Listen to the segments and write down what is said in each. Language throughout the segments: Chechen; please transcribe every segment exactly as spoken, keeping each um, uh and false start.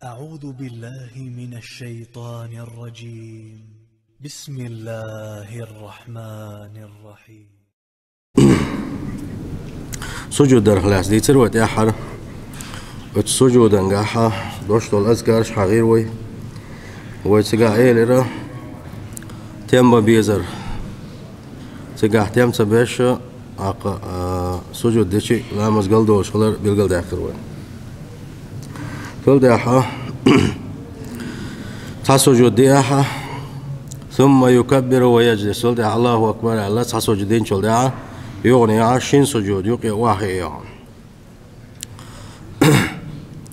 أعوذ بالله من الشيطان الرجيم. بسم الله الرحمن الرحيم. Сужуд дарах лаьцна дийцира вай тӀаьххьара. Оцу сужудангахьа дош долу азкарш хьагӀира вай. Вай цигахь элира, тем бан безар. Цигахь тем ца беш, аккха, а, сужуд дичи ламаз галдолуш хилар билгалдаьккхира вай. Цул тӀаьхьа цхьа сужуд диахьа, сумма юкаббиру ва яджлис. Цул тӀаьхьа Аллаху акбар аьлла, цхьа сужуд динчул тӀаьхьа, юханехьа шин сужуд юкъе охьахиъ яхьа.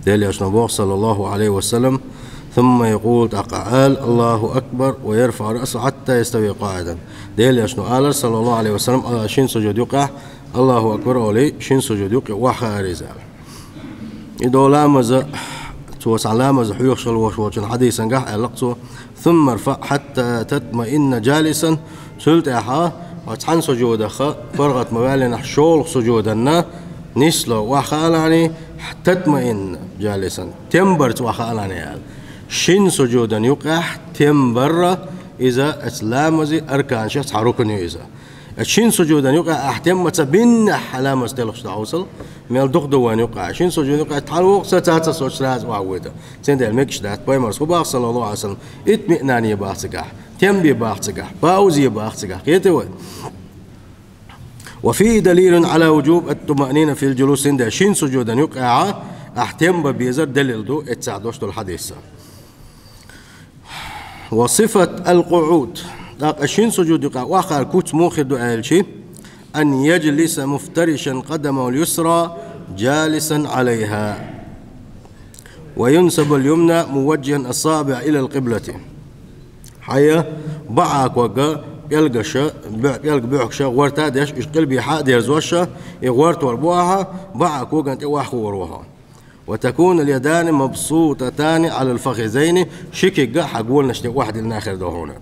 Делан Элчано боху, саллаллаху алейхи ва саллям, сумма якъул, тӀаккха ала, Аллаху акбар, ва ярфаъу раъсаху хьатта ястави къаидан. Делан Элчано алар, саллаллаху алейхи ва саллям, а, шин сужуд юкъехь, Аллаху акбар олий, шин сужуд юкъе охьахаар иза аьлла. И до ламаза, цо цхьана ламаза хьоьхуш хила волуш волчун хьадисангахь аьлла цо, сумма рфаъ хьатта татмаинна джалисан, цул тӀаьхьа, цхьана сужудаха, паргӀат ма ваьллинехь шолгӀа сужуданна, нисло охьахаалахьаний, татмаинна джалисан, тем барца охьахаалахьаний аьлла. Шин сужудан юкъехь тем барра иза оцу ламазан арканашех цхьа рукн ю иза. Шин сужудан юкъа ахь тем ма ца биннехь ламаз телхаш ду хьовсал, мел дукха ду вайн юкъа. Шин сужудан юкъа тхьалвоккху ца, ца, ца сочу сразу охьавоьду. Цундела мегаш дац, пайхамарс хӀун боху, саллаллаху алейхи ва саллям, итмиънан е боху цигахь, тем бе боху цигахь, пайуз е боху цигахь. Кхетий вай? Ва фийхи далилун ала вуджуб ат-тумаънина фил джулус, цундела шин сужудан юкъа ахь тем бан безар далил ду, эццахь дош долу хьадисца. Ва сифат ал-къуъуд. ТӀаккха шин сужуд юкъа охьахаар куц муха хир ду аьлчи, ан яджлиса муфтаришан къадамахул юсра джалисан алайха, ва юнсабул юмна муважжихан асабиъ илал къиблати. Хьайн баӀа ког пӀелгаша, бу-, пӀелг буьхкаша гӀорта а деш, уьш къилбехьа а дерзош, и гӀортор бу ахьа, баӀа коган тӀе охьахуур ву хьо. Ва такунул ядани мабсутатани алал фахизайни, ши куьг а хьан гонаш тӀе охьадиллина хир ду хьуна.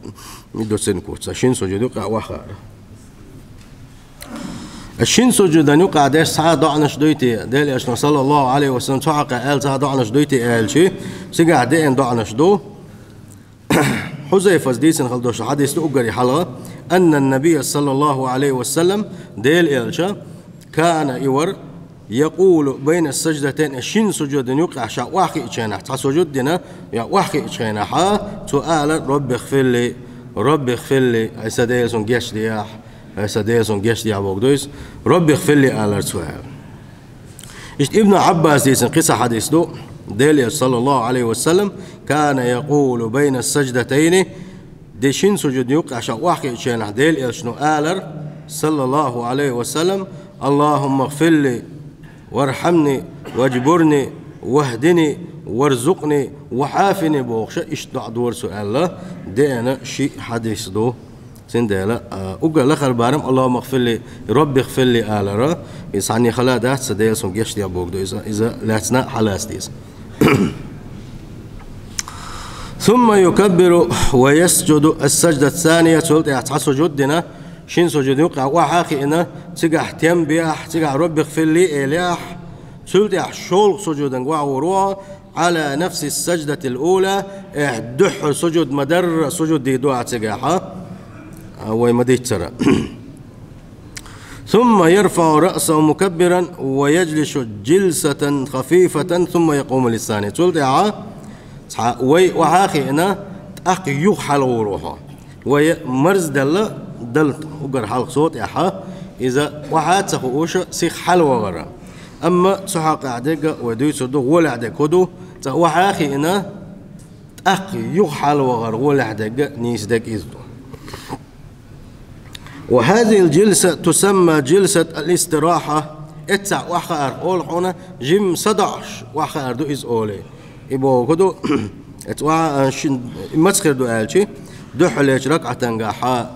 И ду цуьнан куц, шин сужуд юкъа охьахаар. Шин сужудан юкъа деш цхьа а доӀанаш дуй те, Делан Элчано, саллаллаху алейхи ва саллям, цу хьокъехь аьлла цхьа а доӀанаш дуй те аьлчи, цигахь деана доӀанаш ду. Хьузайфас дийцина хила долуш хьадис ду уггаре хьалха, аннан набийя, саллаллаху алейхи ва саллям, Делан Элча, кана, и вара, якъулу байна саждатайн, шин сужудан юкъахь ша охьахиъчу хенахь, цхьа сужуд дина, я охьахиъчу хенахь, цо алар: «Робби гӀфирли, Робби гӀфирли, ай сан Дела, суна гечдехьа, ай сан Дела, суна гечдехьа», бохург ду иза. «Робби гӀфирли», алар цо аьлла. Иштта Ибн Ӏаббаса дийцина кхин цхьа хьадис ду, Делан Элча, саллаллаху алейхи ва саллям, кана якъулу байна саждатайни, де шин сужудан юкъахь ша охьахиъчу хенахь Делан Элчано алар, саллаллаху алейхи ва саллям: «Аллахумма гӀфирли, вархьамни, ваджбурни, вахдини, варзукъни, вахьафини», бохуша, иштта доӀа дора цо аьлла, деана ши хьадис ду. Цундела, а, уггар лахара барам «Аллахумма гӀфирли, Робби гӀфирли» алара, иза цхьанне хала дац, сан Дела, суна гечдехьа бохург ду иза, иза лаьцна а хьалаца деза. Сумма юкаббиру ва ясджуду ас-саждат-сания, цул тӀаьхьа цхьа сужуд дина, шин сужуд юкъа охьа а хиъна, цигахь тем бехьа, цигахь «Робби гӀфирли» элехь, цул тӀаьхьа шолгӀа сужуданга охьагӀур ву хьо, Ӏала нафси саждатил ула, эхь, дуьххьара сужуд ма-дарра сужуд дийр ду ахь цигахь, а, вай ма-дийццара. Сумма ярфаъу раъсаху мукаббиран ва яджлису джилсатан хафифатан, сумма якъуму лиссани. Цул тӀаьхьа цхьа вай охьа а хиъна, тӀаккха юха хьалагӀур ву хьо. Вай марзделла дала уггар хьалха со тӀехьа, иза охьа а ца хууша, сиха хьалагӀара. Амма цу хьокъехь дерг а вай дуьйцур ду, гӀолехь дерг хӀун ду, цкъа охьа а хиъна, тӀаккха юха хьалагӀар гӀолехь дерг а, нийса дерг а иза ду. Ва хазихил джилса тусамма джилсат ал-истирахьа, эццахь охьахаар олу хьуна, жимма садоӀуш охьахаар ду иза олий. И бохург ду, эццахь охьа, а, шин, и маца хир ду аьлчи, дуьххьарлечу ракаӀатангахьа,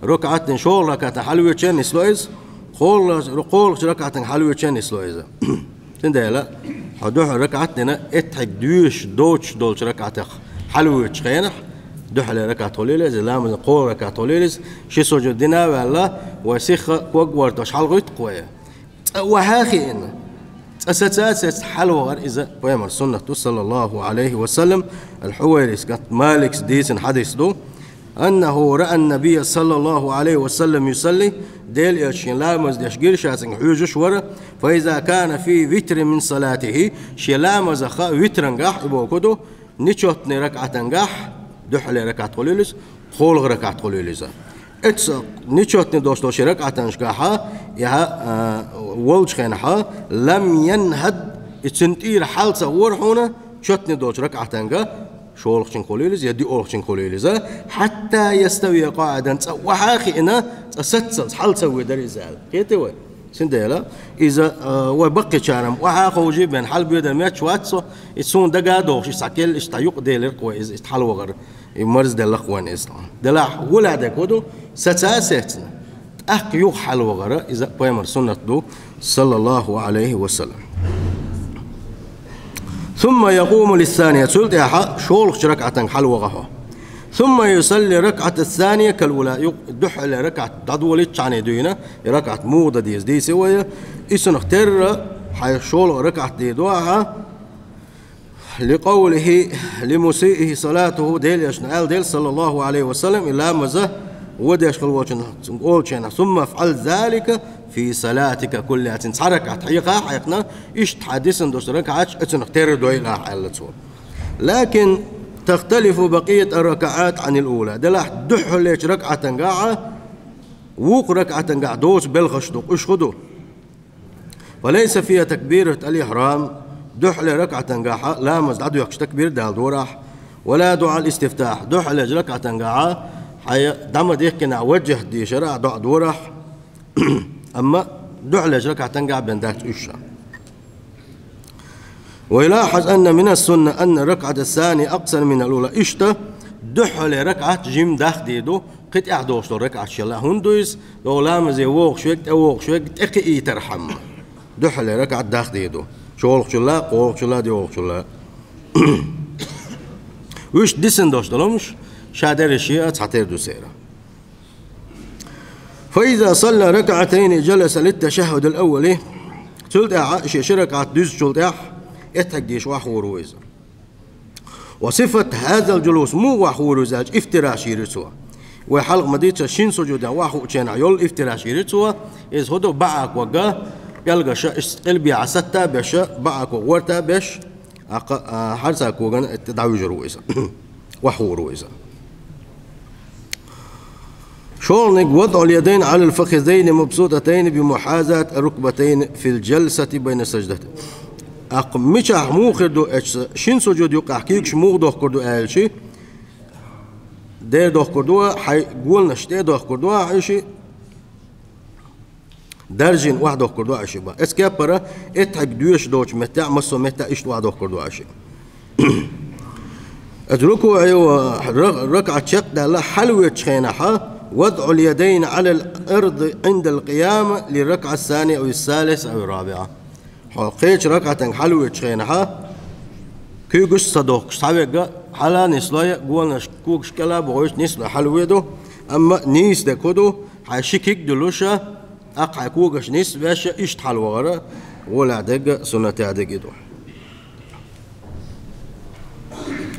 ракаӀатан шолгӀа ракаӀатан хьалавечча а нисло иза, кхола-, кхоалгӀачу ракаӀатан хьалавечча а нисло иза. Цундела, хьо дуьххьара ракаӀат дина, эттхьиг доьшуш доцуш долчу ракаӀатах хьалавоьдучу хенахь, дуьххьарлера ракаӀат хуьлийла иза, ламазан кхоалгӀа ракаӀат хуьлийла иза, ши сужуд дина а ваьлла, вай сиха ког гӀортош хьалагӀуьтту-кх вай. Цкъа охьа а хиъна, Ассоциацияца хьалвахар иза пайхамар суннат ду, саллаллаху алейхи ва саллям. Аль-Хувайрис кат Маликс дийцина хьадис ду. أنه رأى النبي صلى الله عليه وسلم يصلي, Дела элча шен ламаз деш гира, ша цунга хьежаш вара. فإذا كان في وتر من صلاته, шен ламазах витрангахь, и бохург ду, нечётный ракаӀатангахь, дуьххьале ракаӀат хуьлийла иза, кхоалгӀа ракаӀат хуьлийла иза. Эцу нечётный долуш долчу ракаӀатангахьа, яхьа, а, волчу хенахьа, لم ينهض, и цуьнан тӀера хьал ца вора хьуна, чётный долчу ракаӀатанга, шолгӀачуьнга хуьлийла иза, я диъолгӀачуьнга хуьлийла иза, حتى يستوي قاعدا, цкъа охьа а хиъна, цкъа саццалц хьал ца вуьйдара иза аьлла. Кхетий вай? Цундела иза, а, вай баккхийчарам охьа а ховший бен хьал боьдар метташ вац со, и суна дага а дохуш, и схьакелла, и схьа юкъа делира-кх вай иза, и хьалвахар, и марзделла-кх вайна иза. Делахь, вуьлла дерг хӀун ду, саца а сецна, тӀаккха юха хьалвахара, иза пайхамар суннат ду, саллаллаху алейхи ва саллям. ثم يقوم للثانية, цул тӀаьхьа шолгӀачу ракаӀатанга хьалваха хьо. ثم يصلي الركعة الثانية كالأولى, юкъ-, дуьххьале ракаӀат дӀадолийча цхьаьна дуьйна, и ракаӀат муха дан деза дийци вай, и цунах терра хьайн шолгӀа ракаӀат дийр ду ахьа, لقوله لمسيئه صلاته, Дела элчано аьлла дела, саллаллаху алейхи ва саллям, и ламаза вон деш хила волчунна олучу хенахь, ثم افعل ذلك في صلاتك كلها, цуьнан цхьа ракаӀат хьеха а хьаькхна, иштта хьан дисина долчу ракаӀаташ а цунах терра дойла ахьа аьлла цо. لكن تختلف بقية الركعات عن الأولى, делахь дуьххьалечу ракаӀатангахьа вукху ракаӀатангахь доцу белхаш ду, уьш хӀун ду? فليس فيها تكبيرة الإحرام, дуьххьале ракаӀатангахьа ламаз дӀадоьхкуш такбир дала дора ахьа, ولا دعاء الاستفتاح, дуьххьалечу ракаӀатангахьа хьайн дӀа ма дихкина ваджахӀат дийшар а доӀа дора ахьа, амма дуьххьалечу ракаӀатангахь бен дац уьш. ويلاحظ أن من السنة أن الركعة الثانية أقصر من الأولى, иштта дуьххьале ракаӀат жимма даккха дийр ду, кхин тӀаьхьа долуш долу ракаӀат шелла. ХӀунда ду иза? Догу ламазе вогӀуш верг, тӀевогӀуш верг тӀекхиийтархьама, дуьххьале ракаӀат даккха дийр ду, шолгӀачулла, кхоалгӀачулла, диъолгӀачулла. Уьш дисина долуш долу хӀумаш ша дерриш а цхьатера ду церан. فإذا صلى ركعتين جلس للتشهد الأول, цул тӀаьхьа шен ши ракаӀат дуьзначул тӀаьхьа эттахьигдеш охьахуур ву иза. وصفة هذا الجلوس, муха охьахуур ву иза аьлча, افتراش йира цо. Вай хьалха ма-дийццара шина сужудехь охьахуучу хенахь йолу افتراش йира цо, иза хӀун ду, баӀакога, пӀелгаша, иштта къилбехьа сатта а беша, баӀакога гӀорта а беш, аккха, а, хьарца когана тӀе дӀавуьжур ву иза. ОхьахӀур ву иза. ШолгӀаниг: وضع اليدين على الفخذين مبسوطتين بمحاذاة الركبتين في الجلسة بين السجدتين. Аккха мичахь муха хир ду эцу шина сужуд юккъехь куьйгаш муха дохкур ду аьлчи, дера дохкур ду, хьайн гонаш тӀе а дохкур ду, хьайн ши даржийна охьадохкур ду аша бан. Эцу кеппара эттахьиг доьшуш долчу меттехь, массо а меттехь иштта охьадохкур ду аша. Эцу рукуӀе ва ра-, ракаӀат чекхдаьлла хьалавоьдучу хенахьа, وضع اليدين على الأرض عند القيام للركعة الثانية أو الثالثة أو الرابعة. Хьо кхечу ракаӀатанга хьалавоьдучу хенахьа, куьйгаш а ца дохкуш, цхьаверг хьала а нислой, гонаш когаш кӀела а бохуьйтуш нислой хьалавоьду, амма нийса дерг хӀун ду, хьайн ши куьг а дуьллуш, тӀаккха хьайн когаш нисвеш, иштта хьалавахара, гӀолехь дерг а, суннатехь дерг а ду.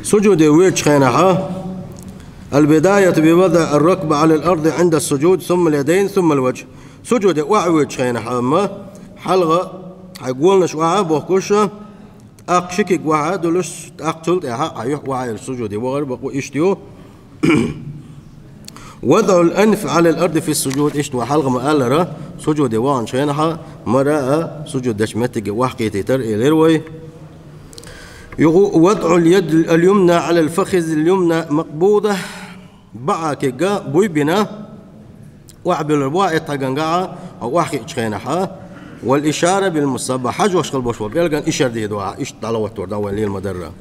Сужуде воьдучу хенахьа: البداية بوضع الركبة على الأرض عند السجود، ثم اليدين، ثم الوجه. Сужуде охьавоьдучу хенахьа амма хьалха хьайн гонаш охьа а бохкуш, тӀаккха ши куьг охьа а дуьллуш, тӀаккха цул тӀаьхьа хьайн юьхь охьа а йолуш сужуде вахар бакъо иштта ю. وضع الأنف على الأرض في السجود. Иштта вай хьалха ма-аллара, сужуде ваханчу хенахьа мара а сужуд дечу меттиге охьакхетийтар элира вай. Юха: وضع اليد اليمنى على الفخذ اليمنى مقبوضة. БаӀа куьг буй бина, охьабуьллур бу эттахьигангахьа, охьахиъчу хенахьа, والإشارة بالمصباح. Хьажош хила болуш болу пӀелган ишар дийр ду ахьа, иштта дӀалахӀоттор дан вайн лела ма-дарра.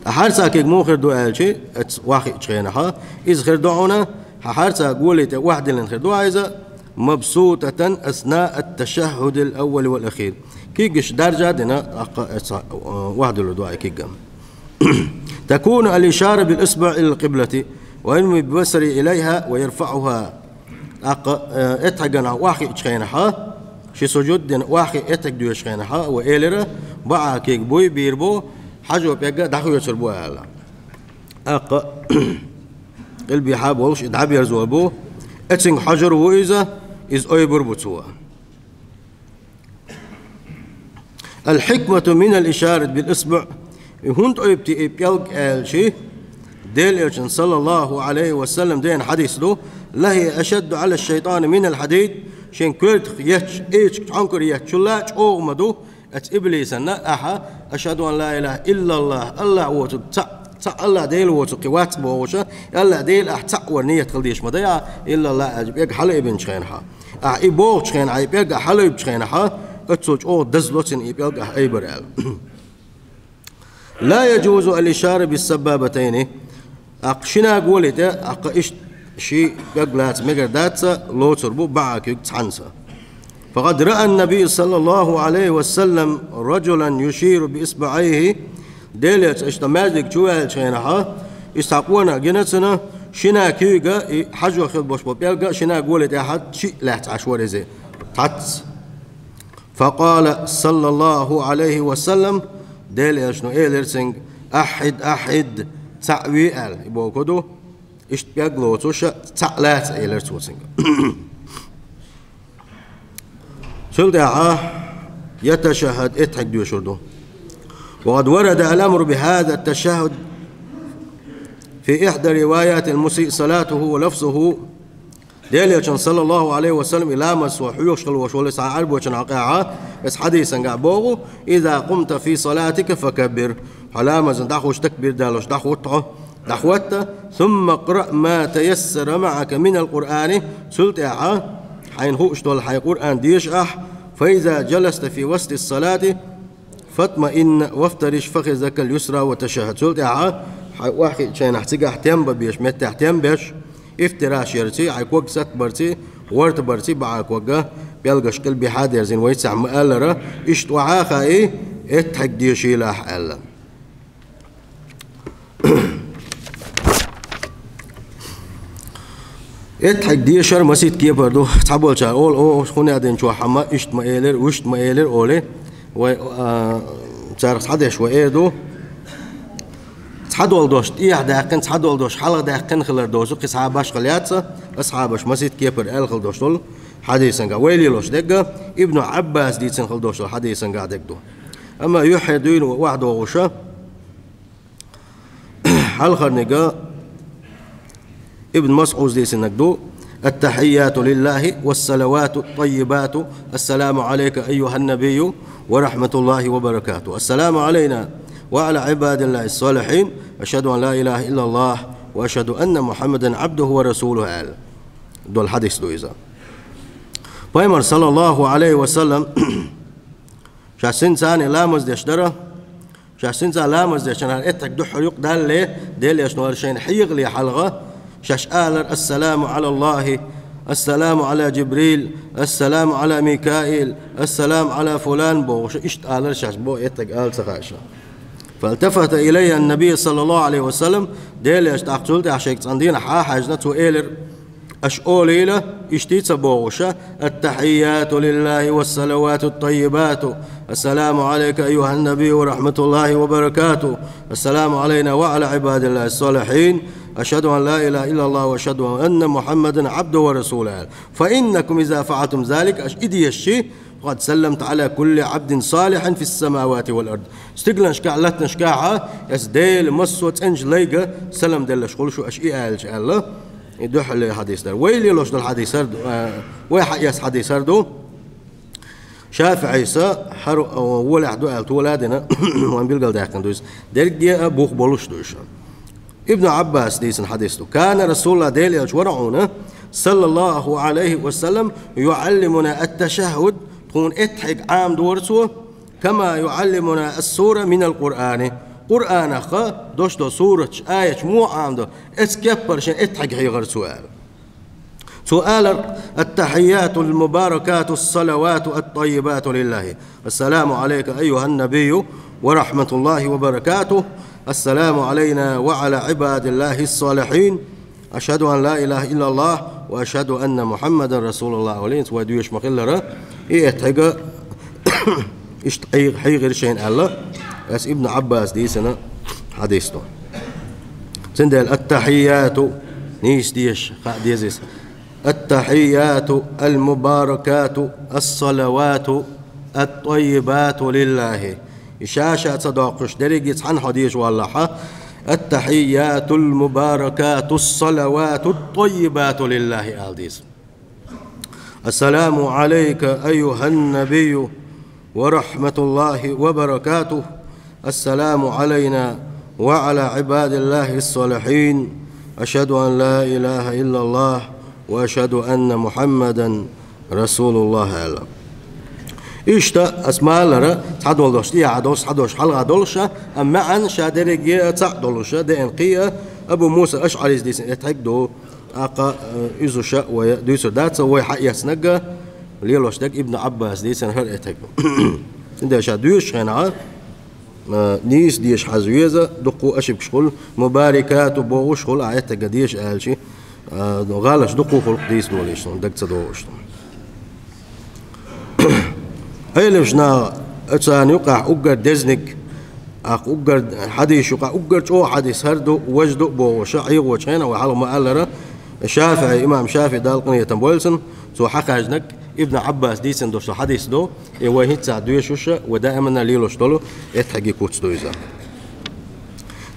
Ткъа хьарца куьг муха хир ду аьлчи, эцу охьахиъчу хенахьа, иза хир ду хьуна, хьан хьарца голе тӀе охьадиллина хир ду ахьа иза, مبسوطة أثناء التشهد الأول والأخير. Куьйгаш даржа а дина, тӀаккха эцу, э, охьадуьллур ду ахьа куьг. تكون الإشارة بالإصبع إلى القبلة، وينوي ببصره إليها ويرفعها. ТӀаккха, э, эттахьигана охьахиъчу хенахьа, Ши сужуд дина охьахиъна эттхьаг доьшучу хенахь, ва элира, баӀа куьйга буй бийр бу, хьажо пӀелг а дӀахоьцур бу аьлла. ТӀаккха къилбехьа болуш и дӀаберзор бу, эцинга хьожур ву иза, иза ойбур бу цо. الحكمة من الإشارة بالإصبع. И хӀунда ойбу те и пӀелг аьлчи, Делан Элчан, саллаллаху Ӏалайхи ва саллам, деана хьадис ду: «لهي أشد على الشيطان من الحديد». Шен коьртах етташ, эчиг чхьонкара еттачул а чӀогӀа ма ду, аца иблисана ахьа: «أشهد أن لا إله إلا الله», АллахӀ воцург цхьаъ, цхьаъ АллахӀ Дела воцург кхин вац бохуша, АллахӀ Дела ахь цхьаъ вар нийят хила дезаш ма дай ахь, «إلا الله» аьлча, пӀелг хьалаайбинчу хенахьа. Ахь и бохучу хенахь, и пӀелг ахь хьалаайбинчу хенахь, оццул чӀогӀа дазло цунна и пӀелг ахь айбар аьлла. لا يجوز الإشارة بالسبابتين. ТӀаккха шина гули тӀе, тӀаккха иштта ши пӀелг лаца мегар дац, лоцур бу баӀа куьг цхьаьнца. فقد رأى النبي صلى الله عليه وسلم رجلا يشير بإصبعيه. Делан Элча иштта маьждиг чу ваьллачу хенахьа, иза цхьа къонах гина цунна, шина куьйга и хьажо хила болуш болу пӀелг а шина гули тӀехьа шиъ лаьцна Ӏаш вара иза. Цхьацца. فقال صلى الله عليه وسلم, Делан Элчано элира цуьнга: «أحد، أحد», цхьаъ ве аьлла, и бохург ду, иштта пӀелг лоцуша, цхьаъ лаца элира цо цуьнга. Цул тӀаьхьа يتشهد, эттхьаг доьшур ду. وقد ورد الأمر بهذا التشهد في إحدى روايات المسيء صلاته ولفظه. Делан Элчан, саллаллаху Ӏалайхи ва саллам, и ламаз цо хьоьхуш хила волуш волу, иза Ӏарбочун хьокъехьа, иза хьадисангахь боху: «إذا قمت في صلاتك فكبر». Хьо ламазна дӀахуш такбир далош дӀахӀотта хьо, дӀахӀотта, «ثم اقرأ ما تيسر معك من القرآن», цул тӀаьхьа хьайна хууш долу хьайн Къуръан деша ахь, «فإذا جلست في وسط الصلاة فاطمئن وافترش فخذك اليسرى وتشهد». Цул тӀаьхьа хьайн охьахиъчу хенахь цигахь тем бан безаш, меттехь тем беш, ифтираш ярций, хьайн ког сатбарций, ворта барций баӀа ког а, пӀелгаш къилбехьа дерзийна вайцахь ма-аллара, иштта охьа а хаий, эттхьаг дешийлахь аьлла. Эттхьаг дешар масийтта кепара ду. Цхьаболчара олу, о, хӀун аьлла дина чохь хьама, иштта ма элира, вуьшта ма элира олий. Вай, а, царах цхьадерш вай эр ду. Цхьадолу дош тӀехьа даьккхина, цхьадолу дош хьалха даьккхина хилар доцу, кхин цхьа башхалла яц, асхьабаш масийтта кепара аьлла хила дош долу хьадисангахь. Вай лелош дерг а, Ибну Ӏаббас дийцина хила дош долу хьадисангахь дерг ду. Амма юьххье дуьйна вай охьадогӀуша, хьалхарниг а Ибн МасӀуда дийцинарг ду: «التحيات لله والصلوات الطيبات، السلام عليك أيها النبي ورحمة الله وبركاته، السلام علينا وعلى عباد الله الصالحين، أشهد أن لا إله إلا الله وأشهد أن محمدا عبده ورسوله», аьлла. Долу хьадис ду иза. Пайхамар, саллаллаху Ӏалайхи ва саллам, шаьш синца ламаз деш дара, шаьш синца ламаз деш, шаьш эттхьаг дуьххьара юкъадалале, Делан Элчано шайна хьекъале хьалха, шаьш алара: «السلام على الله، السلام على جبريل، السلام على ميكائيل، السلام على فلان», бохуша, иштта алара шаьш, бо эттхьаг ала ца хаьа шаьш. «فالتفت إلي النبي صلى الله عليه وسلم», Делан Элча тӀаккха цул тӀаьхьа шайга цӀандийна хьа а хьаьжна, цо элира: «Аша олийла, иштта ца бохуша: التحيات لله والصلوات الطيبات، السلام عليك أيها النبي ورحمة الله وبركاته، السلام علينا وعلى عباد الله الصالحين، أشهد أن لا إله إلا الله وأشهد أن محمدا عبده ورسوله. فإنكم إذا فعلتم ذلك», аша и дешчи, «فقد سلمت على كل عبد صالح في السماوات والأرض». Стигланашкахь, латтанашкахьа, аса Делан массо а цӀеначу лайга салам деллаш хуьлу шу, аша и аьлча аьлла. И дуьххьарлера хьадис дара. Вай лелош долу хьадис хӀара ду, а, вай хьаэцна хьадис хӀара ду. ШафиӀийс хӀара, а, волехь ду аьлла тола а дина, вайн билгалдаьккхина ду иза. Дерриге а бух болуш ду уьш. Ибн Ӏаббас дийцина хьадис ду: «كان رسول الله», Делан Элча вара хьуна, «صلى الله عليه وسلم يعلمنا التشهد», тхуна эттхьаг Ӏамадора цо, «كما يعلمنا السورة من القرآن». Къуръанах дош долу сураташ, аяташ муха Ӏамадо, эцу кеппара шен эттхьаг хьехара цо аьлла. Цо алара: «التحيات المباركات الصلوات الطيبات لله. السلام عليك أيها النبي ورحمة الله وبركاته. السلام علينا وعلى عباد الله الصالحين. أشهد أن لا إله إلا الله وأشهد أن محمدا رسول الله». Олийна, вай доьшуш ма-хиллара, И эттхьиг иштта хьий-, хьийгӀира шайна аьлла, ас Ибн Ӏаббаса дийцина хьадис ду. Цундела аттахьийяту, нийса дешаш хаа деза иза. Аттахьийяту, алмубаракату, ассалавату, аттаййибату лиллахӀи. И ша-ша ца доккхуш, дерриге цхьана хьо дешаш валахь, аттахьийятул мубаракату, ассалавату, аттаййибату лиллахӀи ала деза. السلام عليك أيها النبي ورحمة الله وبركاته. السلام علينا وعلى عباد الله الصالحين. أشهد أن لا إله إلا الله وأشهد أن محمدا رسول الله аьлла. Иштта ас ма аллара, цхьадолу дош тӀехьа долуш, цхьадолуш хьалха долуш, амма маьӀна ша дерриге а цхьаъ долуш, деана кхин а Абу Муса АшӀарис дийцина эттхьиг ду. ТӀаккха, э, иза ша вай дуьйцур дац, вай хьаэцнарг лелош дерг Ибн Ӏаббаса дийцина хӀара эттхьиг ду. Цундела ша доьшучу хенахь, э, нийса дешаш хьажа веза, дуккха а ошибкаш хуьлу, мубаракату бохуш хуьлу, а эттхьиг деша аьлча, э, гӀалаташ дуккха а хуьлу дийца долуш, даг ца догӀуш. Ӏелимаш наха, царна юкъахь уггар дезаниг, тӀаккха уггар хьадисаш юкъахь уггар чӀогӀа хьадис хӀара ду, важа ду бохуш, Ӏехочу хенахь вай хьалха ма аллара, ШафиӀи, имам ШафиӀи, Дала къинхетам бойла цунна, цо хьахаьжнарг Ибн Ӏаббаса дийцина долуш хьадис ду, и вай хӀинца а доьшуш, вай даиманна лелош долу эттхьигийн куц ду иза.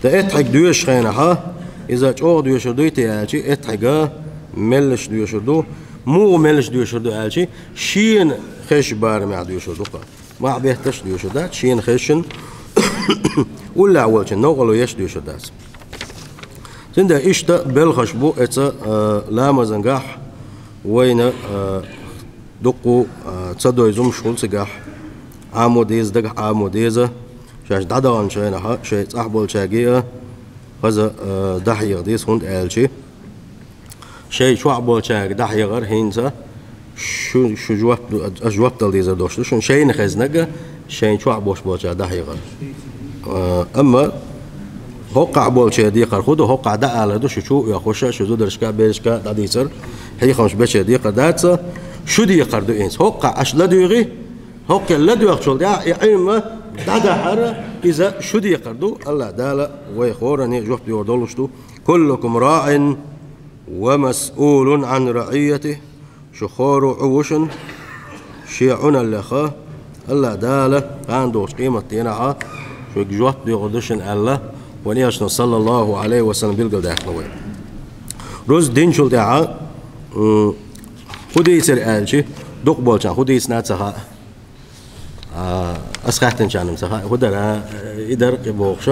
Ткъа эттхьиг доьшучу хенахь, иза чӀогӀа доьшур дуй те аьлча, эттхьиг меллаша доьшур ду, муха меллаша доьшур ду аьлча, шена хезачу барамехь доьшур ду-кх. Мах бетташ а доьшур дац, шена хезча, уллехь волчун новкъарло еш а доьшур дац. Цундела иштта белхаш бу эца, а, ламазангахь вайна, а, дуккха, а, ца дойзумаш хуьлу цигахь, Ӏамо деза, дагахь Ӏамо деза, шаьш дӀадаханчу хенахь шайн цӀахь болчаьрга а хаза, а, дӀахьеха деза, хӀунда аьлча шайн чохь болчаьрга дӀахьехар хӀинца шу, шу жоп, аш жоп дала дезар долуш ду шуна, шайна хезнарг шайн чохь болуш болчаьрга дӀахьехар. А, амма хӀоккхахь болчеран декхар хӀун ду, хӀоккхахь дӀаалар ду, шу чу а оьхуш, шу зударшка а, берашка а дӀадийцар, хьехамаш бечеран декхар дац, шу декхар ду хӀинца. ХӀоккхахь аша ладуьйгӀи, хӀоккхе ладоьгӀучул тӀаьхьа и Ӏилма дӀадахьар, иза шу декхар ду, АллахӀ Дала вай хӀоранна жоп догӀур долуш ду. Куллукум раӀин ва масъулун Ӏан раӀийятихӀ, шу хӀора а Ӏу ву шуна, шен Ӏуналлех, АллахӀ Дала кхана долчу къематдийнахь шуьга жоп догӀур ду шуна аьлла, вайн Элчано, саллаллахӀу Ӏалайхи ва саллам, билгалдаьккхина вайна. Рузба динчул тӀаьхьа, м, хӀун дийцира аьлча, дукха болчарна хӀун дийцина ца хаьа. А, ас хаьттинчарна ца хаьа, хӀун дара, и дара кхин бохуш,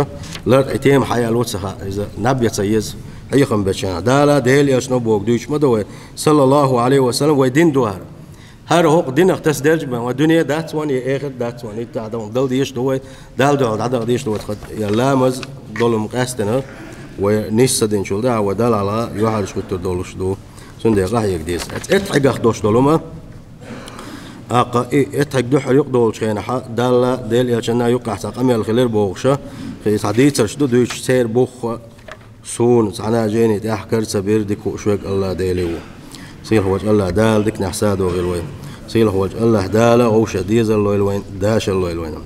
лар и тема хьаяьлла ца хаьа, иза наб ян ца еза, хьехам бечарна. Дала, Делан Элчано бохург дуьйцуш ма ду вай, саллаллахӀу Ӏалайхи ва саллам, вай дин ду хӀара. ХӀара хӀокху динах тасаделча бен, вай дуьне дац вайн, я эхарт дац вайн, иттахь дан дала дезаш ду вай, Далла дуьхьал дӀадала дезаш ду вай, я ламаз долу-м къаьстина, вай нисса динчул тӀаьхьа вай Далла хьалха юьхьӀаьржа хӀуьттур долуш ду. Цундела къахьега деза. Эцхьегах долуш долу-м, аккха и эцхьег дуьххьал юкъадолучу хенахь, Далла, Делан Элчанна юккъехь цхьа къамел хилира бохуш, кхин цхьа дийцарш ду дуьйцуш, церан бух суна цхьана а жайни тӀехь кара ца бира, дика хууш верг АллахӀ Дела ву. Сийлахь волчу АллахӀ Дала диканехь садо гӀойла вай. Сийлахь волчу АллахӀ Дала вовшех дезар лойла вайн, дашар лойла вайна.